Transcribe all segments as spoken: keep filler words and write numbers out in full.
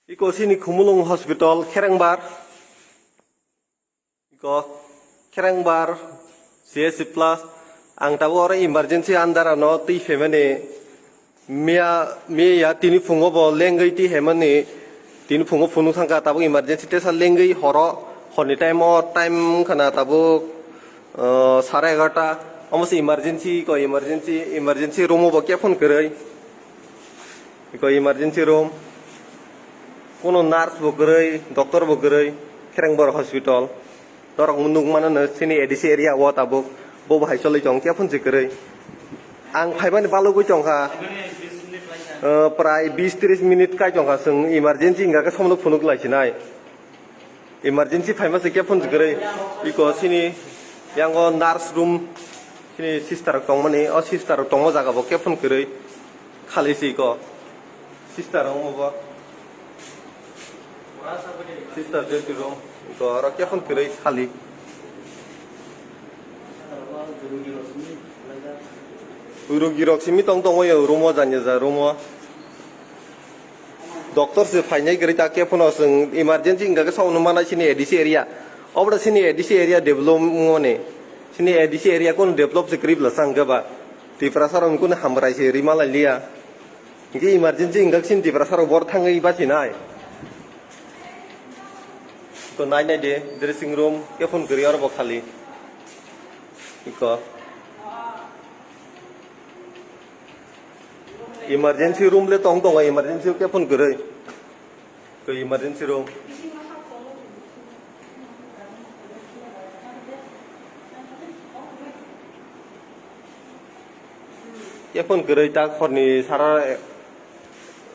Iko sini Khumulwng Hospital, Kherengbar. Iko Kherengbar, C S C plus. Ang tabuk oro emergency under ano twi phaimani. Miya, miya tini phungo bo lengwi twi phaimani. Tini phungo phunuk thangkha tabuk emergency tesa lengwi horo. Horni time o, time wngkha na tabuk, uh, sare egarota. Omo se emergency, ko emergency, emergency room o bo khe phone kwrwi. Iko emergency room. Kuno nurse bo kwrwi, doctor bo kwrwi, Kherengbar hospital. Norok nukmano no chini A D C area o tabuk. Bo bo hai cholwi tong khe phone se kwrwi. Ang phaimani balugwi tongkha. Uh, prai bis tris minute kai tongkha, chwng emergency wngkha khe somno phunuk lai sinai. Emergency phaima se khe phone se kwrwi. Iko sini yango nurse room, sini sister rok tongmani, o sister rok tongma jaga bo khe phone kwrwi. Khali se iko. Sister rok omo bo. Sister duty room. Iko oro khe phone kwrwi khali. Rogi rok simi tong tongo yo room o, jani ja room o. Doctor se phainai kwrwi ta khe phano chwng emergency wngkha khe saono manai sini A D C area. Obra sini A D C area develop wngmani. Sini A D C area kono develop se kwrwi bwla chang khe ba. Tiprasa rok kono hamrai se rima lai liya. Hingke emergency wngkha sini Tiprasa rok bor thangwi bachinai. To nai nai de dressing room khe phone kwrwi oro bo khali. Iko. Emergency room le tong tongo, emergency khe phone kwrwi. Khe emergency room. Khe phone kwrwi ta khorni sara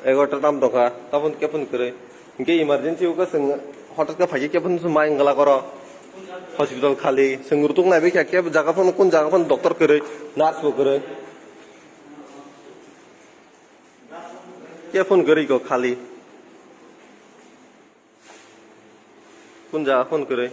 egarota tam tongkha, tabon khe phone kwrwi. Hingke emergency o khe chwng hotot khe phaikhe khe phone mai wngla koro. Hospital khali, chwng rutuk naibai kha khe jaga phone kun jaga phone doctor kwrwi, nurse bo kwrwi. Khe phone kwrwi ko khali. Kun jaga phone kwrwi?